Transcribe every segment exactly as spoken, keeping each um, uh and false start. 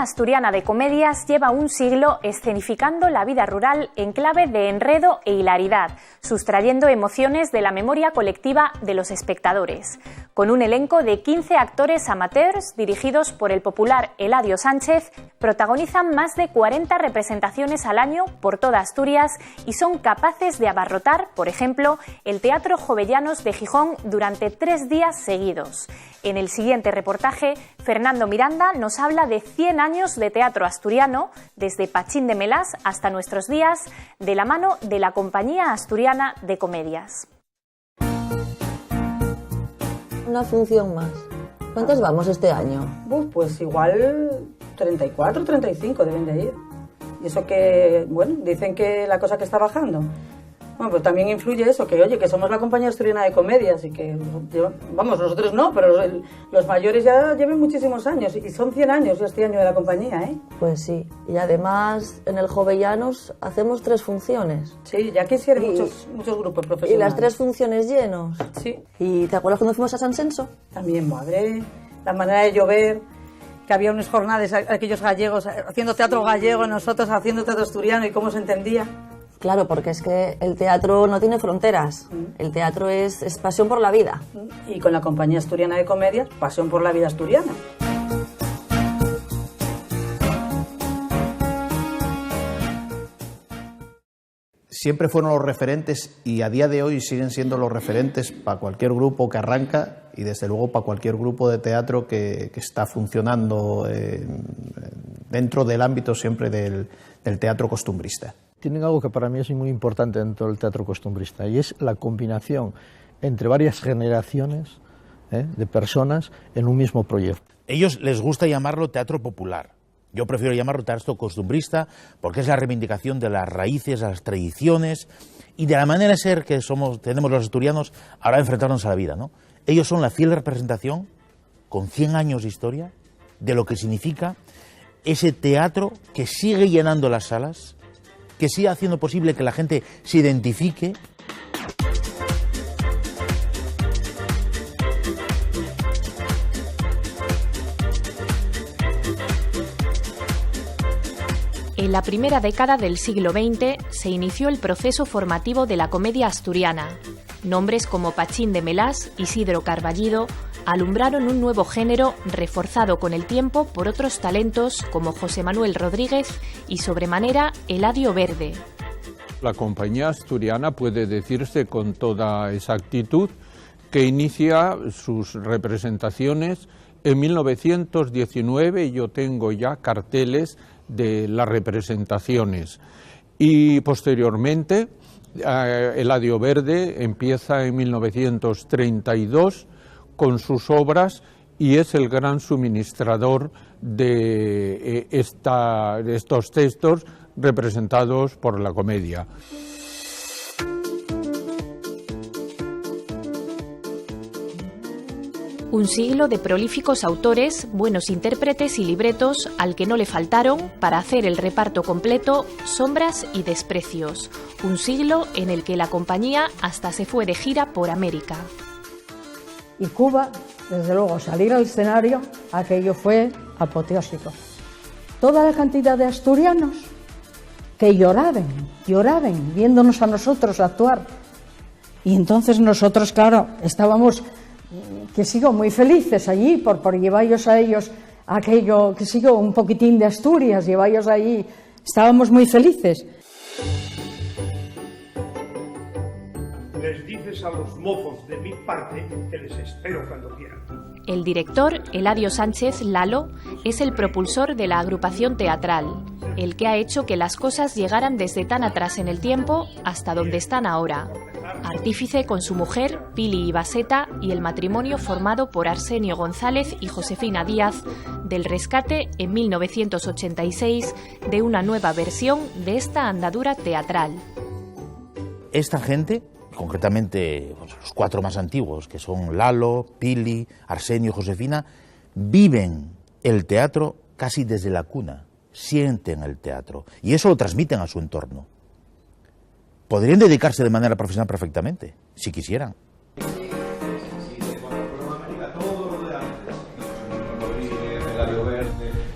Asturiana de Comedias lleva un siglo escenificando la vida rural en clave de enredo e hilaridad, sustrayendo emociones de la memoria colectiva de los espectadores. Con un elenco de quince actores amateurs dirigidos por el popular Eladio Sánchez, protagonizan más de cuarenta representaciones al año por toda Asturias y son capaces de abarrotar, por ejemplo, el Teatro Jovellanos de Gijón durante tres días seguidos. En el siguiente reportaje, Fernando Miranda nos habla de cien años de teatro asturiano, desde Pachín de Melás hasta nuestros días, de la mano de la Compañía Asturiana de Comedias. Una función más. ¿Cuántos vamos este año? Buf, pues igual treinta y cuatro, treinta y cinco deben de ir. Y eso que, bueno, dicen que la cosa que está bajando. Bueno, pues también influye eso, que oye, que somos la Compañía Asturiana de Comedias y que, yo, vamos, nosotros no, pero los, los mayores ya lleven muchísimos años, y son cien años ya este año de la compañía, ¿eh? Pues sí, y además en el Jovellanos hacemos tres funciones. Sí, ya quisieran Y muchos, muchos grupos profesionales. Y las tres funciones llenos. Sí. ¿Y te acuerdas cuando fuimos a San Senso? También, madre, la manera de llover, que había unas jornadas, a-, aquellos gallegos, eh, haciendo teatro gallego, nosotros haciendo teatro asturiano, y cómo se entendía. Claro, porque es que el teatro no tiene fronteras. Mm. El teatro es, es pasión por la vida. Mm. Y con la Compañía Asturiana de Comedias, pasión por la vida asturiana. Siempre fueron los referentes y a día de hoy siguen siendo los referentes pa cualquier grupo que arranca y, desde luego, pa cualquier grupo de teatro que, que está funcionando, eh, dentro del ámbito siempre del, del teatro costumbrista. Tienen algo que para mí es muy importante dentro del teatro costumbrista, y es la combinación entre varias generaciones, ¿eh?, de personas en un mismo proyecto. Ellos les gusta llamarlo teatro popular. Yo prefiero llamarlo teatro costumbrista porque es la reivindicación de las raíces, las tradiciones y de la manera de ser que somos, tenemos los asturianos ahora enfrentarnos a la vida, ¿no? Ellos son la fiel representación, con cien años de historia, de lo que significa ese teatro que sigue llenando las salas, que sigue haciendo posible que la gente se identifique. En la primera década del siglo veinte se inició el proceso formativo de la comedia asturiana. Nombres como Pachín de Melás, Isidro Carballido, alumbraron un nuevo género reforzado con el tiempo por otros talentos como José Manuel Rodríguez y, sobremanera, Eladio Verde. La compañía asturiana puede decirse con toda exactitud que inicia sus representaciones en mil novecientos diecinueve. Yo tengo ya carteles de las representaciones. Y posteriormente, eh, Eladio Verde empieza en mil novecientos treinta y dos con sus obras y es el gran suministrador de, eh, esta, de estos textos representados por la comedia. Un siglo de prolíficos autores, buenos intérpretes y libretos al que no le faltaron, para hacer el reparto completo, Sombras y Desprecios. Un siglo en el que la compañía hasta se fue de gira por América. Y Cuba, desde luego, salir al escenario, aquello fue apoteósico. Toda la cantidad de asturianos que lloraban, lloraban viéndonos a nosotros actuar. Y entonces nosotros, claro, estábamos, mm, que sigo, muy felices allí por, por llevarlos a ellos aquello, que sigo, un poquitín de Asturias, llevarlos allí. Estábamos muy felices. Les dices a los mozos de mi parte que les espero cuando quieran. El director, Eladio Sánchez, Lalo, es el propulsor de la agrupación teatral, el que ha hecho que las cosas llegaran desde tan atrás en el tiempo hasta donde están ahora. Artífice con su mujer, Pili Ibaseta, y el matrimonio formado por Arsenio González y Josefina Díaz, del rescate en mil novecientos ochenta y seis de una nueva versión de esta andadura teatral. Esta gente, concretamente, pues, los cuatro más antiguos, que son Lalo, Pili, Arsenio y Josefina, viven el teatro casi desde la cuna, sienten el teatro y eso lo transmiten a su entorno. Podrían dedicarse de manera profesional perfectamente, si quisieran.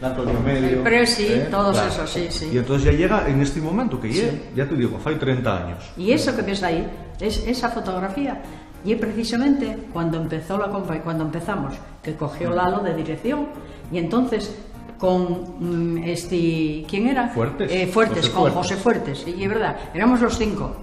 Antonio Medio, el Presi, eh, todos, claro, esos, sí, sí. Y entonces ya llega en este momento que ya, sí, ya te digo, fai treinta años. Y eso que ves ahí, es esa fotografía, y precisamente cuando empezó la compa-, cuando empezamos, que cogió Lalo de dirección, y entonces con, mm, este, ¿quién era? Fuertes. Eh, Fuertes, José con Fuertes. José Fuertes, y es verdad, éramos los cinco.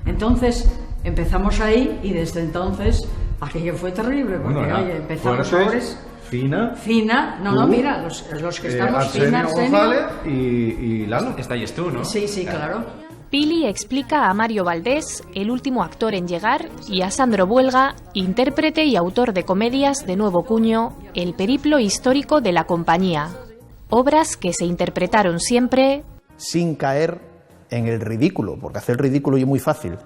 Entonces empezamos ahí y desde entonces aquello fue terrible, porque, bueno, era, oye, empezamos Fuertes, pobres. Fina. Fina, no, no, tú, mira, los, los que eh, estamos, Arsenio Fina, Arsenio González y, y Lalo. Esta y es tú, ¿no? Sí, sí, claro. Claro. Pili explica a Mario Valdés, el último actor en llegar, y a Sandro Buelga, intérprete y autor de comedias de nuevo cuño, el periplo histórico de la compañía. Obras que se interpretaron siempre sin caer en el ridículo, porque hacer el ridículo es muy fácil.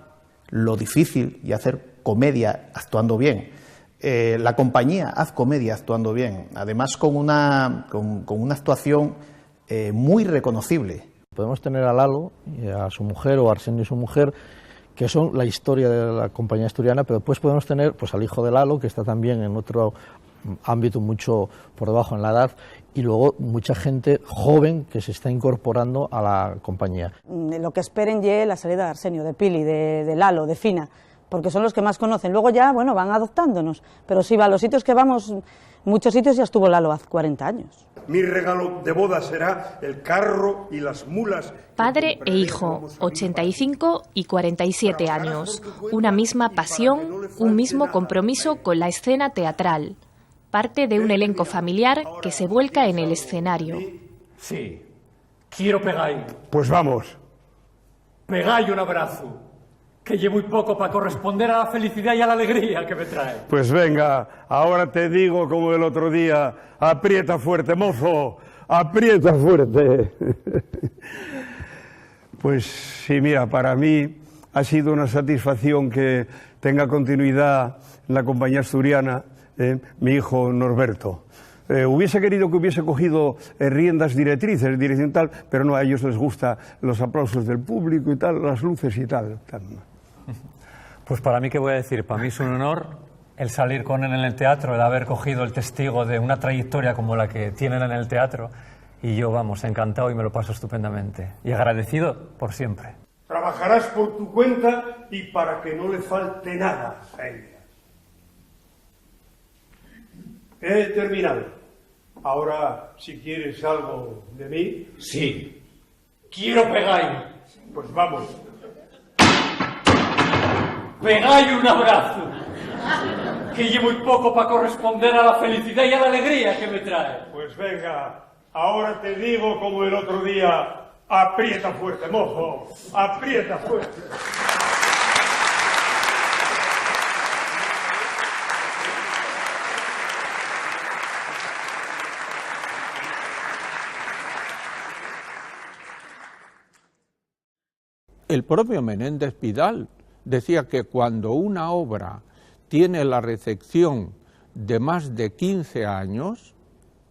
Lo difícil y hacer comedia actuando bien. Eh, la compañía Haz Comedia Actuando Bien, además con una, con, con una actuación, eh, muy reconocible. Podemos tener a Lalo, y a su mujer, o a Arsenio y su mujer, que son la historia de la compañía asturiana, pero después podemos tener, pues, al hijo de Lalo, que está también en otro ámbito mucho por debajo en la edad, y luego mucha gente joven que se está incorporando a la compañía. Mm, lo que esperen ye la salida de Arsenio, de Pili, de, de Lalo, de Fina, porque son los que más conocen. Luego ya, bueno, van adoptándonos, pero si va a los sitios que vamos, muchos sitios ya estuvo Lalo hace cuarenta años. Mi regalo de boda será el carro y las mulas. Padre e hijo, ochenta y cinco y cuarenta y siete años, una misma pasión, un mismo compromiso con la escena teatral. Parte de un elenco familiar que se vuelca en el escenario. Sí, quiero pegai. Pues vamos. Pegai un abrazu, que ye mui poco pa corresponder a la felicidá y a la alegría que me trae. Pues venga, ahora te digo como el otro día, aprieta fuerte, mozo, aprieta fuerte. Pues sí, mira, para mí ha sido una satisfacción que tenga continuidad la compañía asturiana, eh, mi hijo Norberto. Eh, hubiese querido que hubiese cogido, eh, riendas directrices, dirección tal, pero no, a ellos les gusta los aplausos del público y tal, las luces y tal, tal. Pues para mí, ¿qué voy a decir? Para mí es un honor el salir con él en el teatro, el haber cogido el testigo de una trayectoria como la que tienen en el teatro, y yo, vamos, encantado y me lo paso estupendamente. Y agradecido por siempre. Trabajarás por tu cuenta y para que no le falte nada a ella. He terminado. Ahora, si quieres algo de mí. Sí. Quiero pegai. Pues vamos. Pegai un abrazu, que ye mui poco pa corresponder a la felicidá y a la alegría que me trae. Pues venga, ahora te digo como el otro día, aprieta fuerte, mozo, aprieta fuerte. El propio Menéndez Pidal decía que cuando una obra tiene la recepción de más de quince años,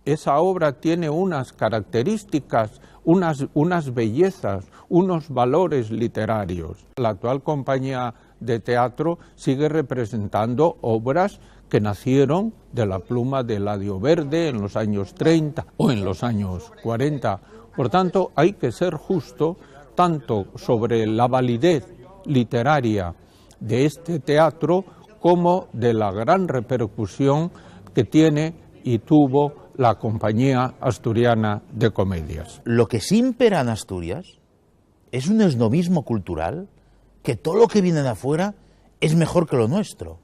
esa obra tiene unas características, unas, unas bellezas, unos valores literarios. La actual compañía de teatro sigue representando obras que nacieron de la pluma de Eladio Verde en los años treinta o en los años cuarenta. Por tanto, hay que ser justo tanto sobre la validez literaria de este teatro como de la gran repercusión que tiene y tuvo la Compañía Asturiana de Comedias. Lo que sí impera en Asturias es un esnovismo cultural, que todo lo que viene de afuera es mejor que lo nuestro.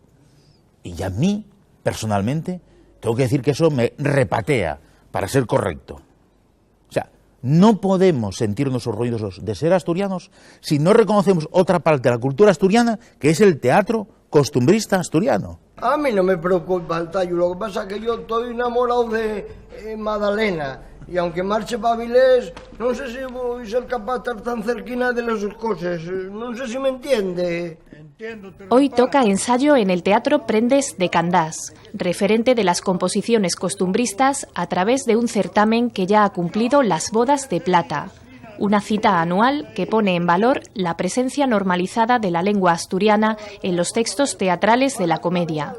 Y a mí, personalmente, tengo que decir que eso me repatea, para ser correcto. O sea, no podemos sentirnos orgullosos de ser asturianos si no reconocemos otra parte de la cultura asturiana, que es el teatro costumbrista asturiano. A mí no me preocupa el tallu, lo que pasa es que yo estoy enamorado de, eh, Madalena, y aunque marche pa Avilés, no sé si voy a ser capaz de estar tan cerquina de las dos cosas, eh, no sé si me entiende. Hoy toca ensayo en el Teatro Prendes de Candás, referente de las composiciones costumbristas a través de un certamen que ya ha cumplido las bodas de plata, una cita anual que pone en valor la presencia normalizada de la lengua asturiana en los textos teatrales de la comedia,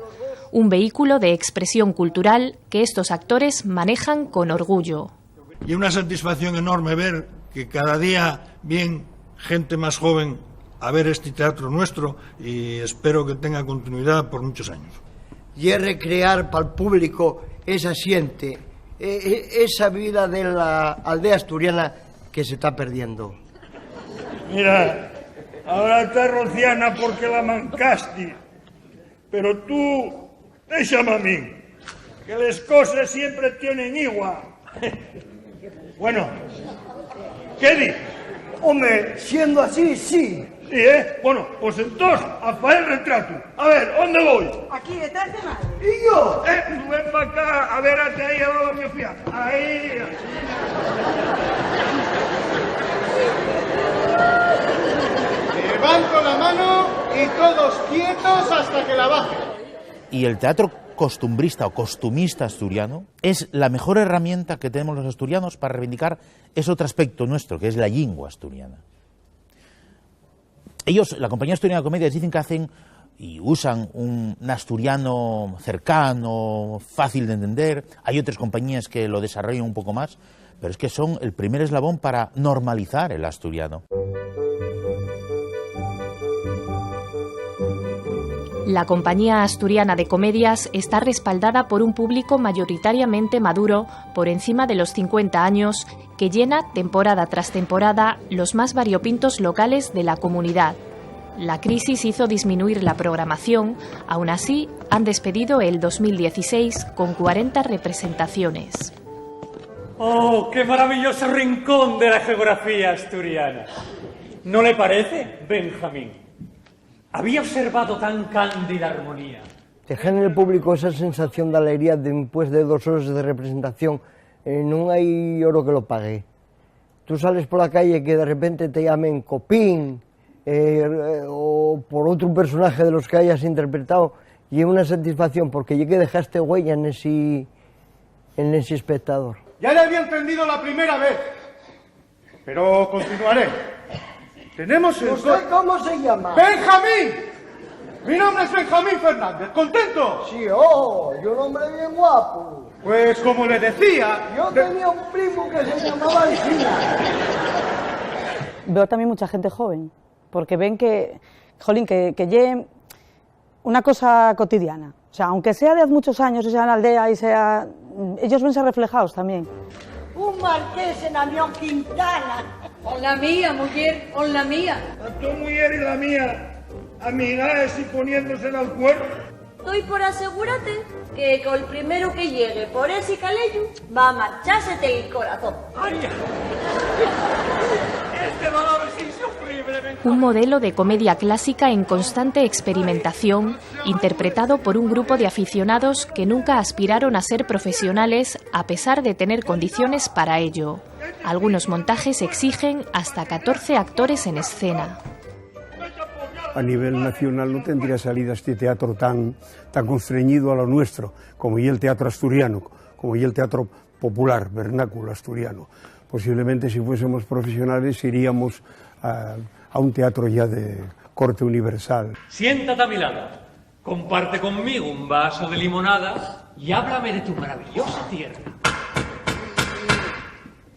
un vehículo de expresión cultural que estos actores manejan con orgullo. Ye una satisfacción enorme ver que cada día vien gente más joven a ver esti teatro nuestro y espero que tenga continuidá por munchos años. Ye recrear pal público esa xente, e-, e-, esa vida de la aldea asturiana que se ta perdiendo. Mira, ahora ta Rociana porque la mancasti, pero tú, déxame a min, que les coses siempre tienen igua. Bueno, ¿qué di? Home, siendo así, sí. Sí, ¿eh? Bueno, pues entós, a faer retratu. A ver, ¿ónde voi? Aquí, detrás de madre. ¿Y yo? Eh, tú ven pa acá, a ver, ate ahí, a ver, mi fía. Ahí, así. Levanto la mano y todos quietos hasta que la baje. Y el teatro costumbrista o costumista asturiano es la mejor herramienta que tenemos los asturianos para reivindicar ese otro aspecto nuestro, que es la lengua asturiana. Ellos, la Compañía Asturiana de Comedias, dicen que hacen y usan un, un asturiano cercano, fácil de entender. Hay otras compañías que lo desarrollan un poco más, pero es que son el primer eslabón para normalizar el asturiano. La Compañía Asturiana de Comedias está respaldada por un público mayoritariamente maduro, por encima de los cincuenta años, que llena, temporada tras temporada, los más variopintos locales de la comunidad. La crisis hizo disminuir la programación, aun así, han despedido el dos mil dieciséis con cuarenta representaciones. ¡Oh, qué maravilloso rincón de la geografía asturiana! ¿No le parece, Benjamín? ¿Había observado tan cándida armonía? Te genera el público esa sensación d'alegría dempués de dos horas de representación. Eh, nun hai oro que lo pague. Tú sales pola calle que de repente te llamen Copín, eh, o por otru personaje de los que hayas interpretado, ye una satisfacción porque ye que dejaste güeya nesi, nesi espectador. Ya le había entendido la primera vez, pero continuaré. Tenemos el ¿Usted co- cómo se llama? ¡Benjamín! Mi nombre es Benjamín Fernández. ¿Contento? Sí, oh, y un hombre bien guapo. Pues como le decía, yo de- tenía un primo que se llamaba Alcina. Veo también mucha gente joven, porque ven que, jolín, que, que ye una cosa cotidiana. O sea, aunque sea de hace muchos años, y sea en la aldea, y sea, ellos vense reflejados también. Un marqués en Amión Quintana. Hola mía, mujer, hola mía. A tu mujer y la mía, amigaes y poniéndose al cuerpo. Toi por asegurate que col primero que llegue por esi caleyu va a marchásete el corazón. Ay, este dolor es insufrible, me Un modelo de comedia clásica en constante experimentación, interpretado por un grupo de aficionados que nunca aspiraron a ser profesionales a pesar de tener condiciones para ello. Algunos montajes exigen hasta catorce actores en escena. A nivel nacional no tendría salida este teatro tan, tan constreñido a lo nuestro, como ye el teatro asturiano, como ye el teatro popular, vernáculo asturiano. Posiblemente, si fuésemos profesionales, iríamos a, a un teatro ya de corte universal. Siéntate a mi lado, comparte conmigo un vaso de limonada y háblame de tu maravillosa tierra.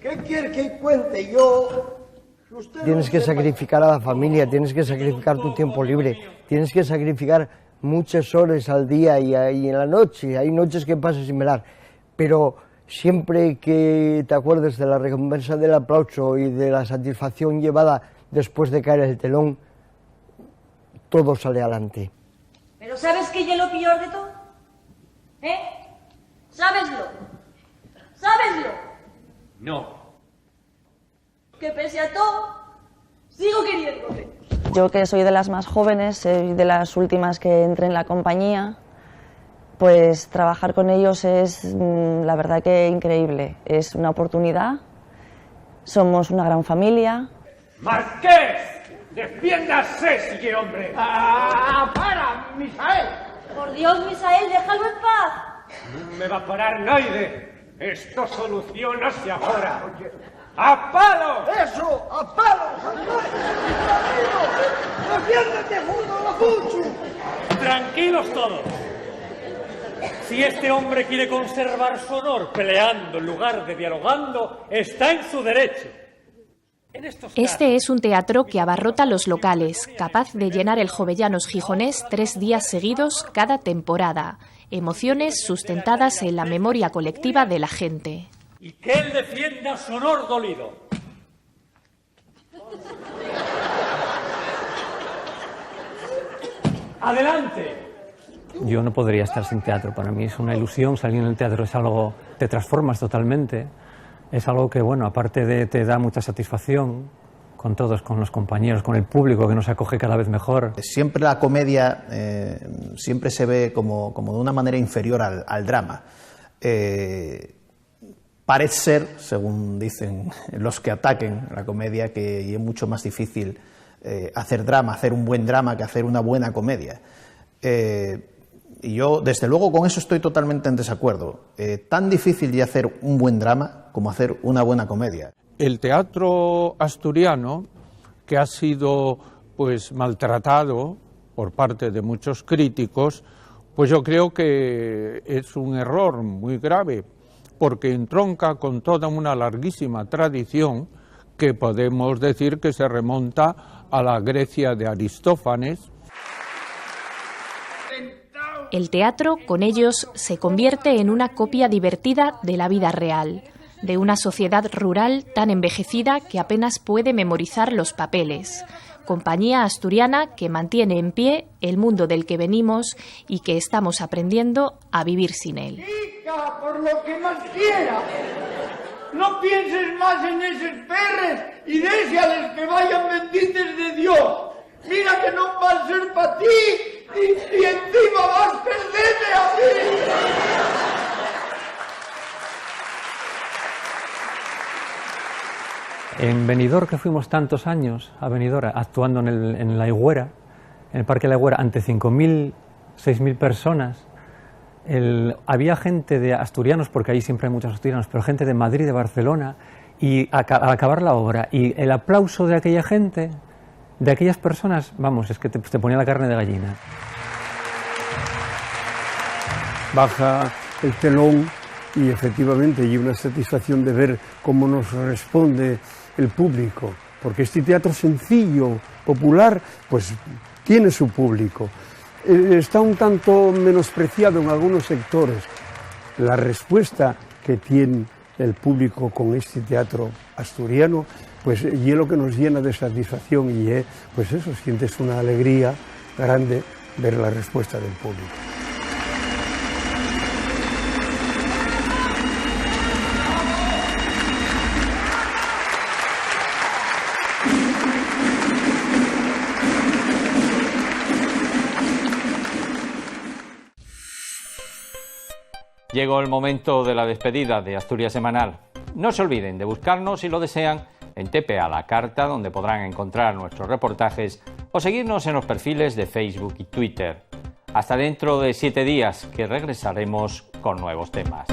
¿Qué quiere que cuente yo? Tienes que sacrificar a la familia, tienes que sacrificar tu tiempo libre, tienes que sacrificar muchas horas al día y, y en la noche. Hay noches que pasas sin velar, pero siempre que te acuerdes de la recompensa del aplauso y de la satisfacción llevada después de caer el telón, todo sale adelante. Pero ¿sabes qué ye lo pior de todo? ¿Eh? ¿Sabeslo? ¿Sabeslo? No. Que pese a todo, sigo queriéndote. Yo que soy de las más jóvenes, soy de las últimas que entré en la compañía, pues trabajar con ellos es, mm, la verdad que increíble. Es una oportunidad, somos una gran familia. ¡Marqués! ¡Defiéndase, si ye hombre! ¡Ah, para, Misael! Por Dios, Misael, déjalo en paz. Nun me va parar naide. Esto solucionase agora. ¡A palo! ¡Eso, a palo! ¡Defiéndete, Juno, lo puchu! Tranquilos todos. Si este hombre quiere conservar su honor peleando en lugar de dialogando, está en su derecho. En estos Este casos, es un teatro que abarrota los locales, capaz de llenar el Jovellanos gijonés tres días seguidos cada temporada. Emociones sustentadas en la memoria colectiva de la gente. Y que él defienda su honor dolido. Adelante. Yo no podría estar sin teatro. Para mí es una ilusión salir en el teatro. Es algo, te transformas totalmente. Es algo que, bueno, aparte de te da mucha satisfacción con todos, con los compañeros, con el público que nos acoge cada vez mejor. Siempre la comedia, eh, siempre se ve como, como de una manera inferior al, al drama. Eh, Parece ser, según dicen los que ataquen la comedia, que ye mucho más difícil, eh, hacer drama, hacer un buen drama que hacer una buena comedia. Eh, y yo, desde luego, con eso estoy totalmente en desacuerdo. Eh, tan difícil ye hacer un buen drama como hacer una buena comedia. El teatro asturiano, que ha sido, pues, maltratado por parte de muchos críticos, pues yo creo que es un error muy grave, porque entronca con toda una larguísima tradición que podemos decir que se remonta a la Grecia de Aristófanes. El teatro, con ellos, se convierte en una copia divertida de la vida real, de una sociedad rural tan envejecida que apenas puede memorizar los papeles. Compañía asturiana que mantiene en pie el mundo del que venimos y que estamos aprendiendo a vivir sin él. Chica, por lo que más quiera, no pienses más en eses perres y déxales que vayan bendites de Dios. Mira que non va a ser pa ti, y, y encima vas perdeme a mí. En Benidorm, que fuimos tantos años a Benidorm actuando en el, en La Higüera, en el Parque La Higüera, ante cinco mil, seis mil personas, el, había gente de asturianos, porque allí siempre hay muchos asturianos, pero gente de Madrid, de Barcelona, y aca-, al acabar la obra, y el aplauso de aquella gente, de aquellas personas, vamos, es que te, te ponía la carne de gallina. Baja el telón y efectivamente hay una satisfacción de ver cómo nos responde el público, porque este teatro sencillo, popular, pues tiene su público. Eh, está un tanto menospreciado en algunos sectores. La respuesta que tiene el público con este teatro asturiano, pues, ye lo que nos llena de satisfacción y, eh, pues eso, sientes una alegría grande ver la respuesta del público. Llegó el momento de la despedida de Asturias Semanal. No se olviden de buscarnos, si lo desean, en T P A La Carta, donde podrán encontrar nuestros reportajes, o seguirnos en los perfiles de Facebook y Twitter. Hasta dentro de siete días, que regresaremos con nuevos temas.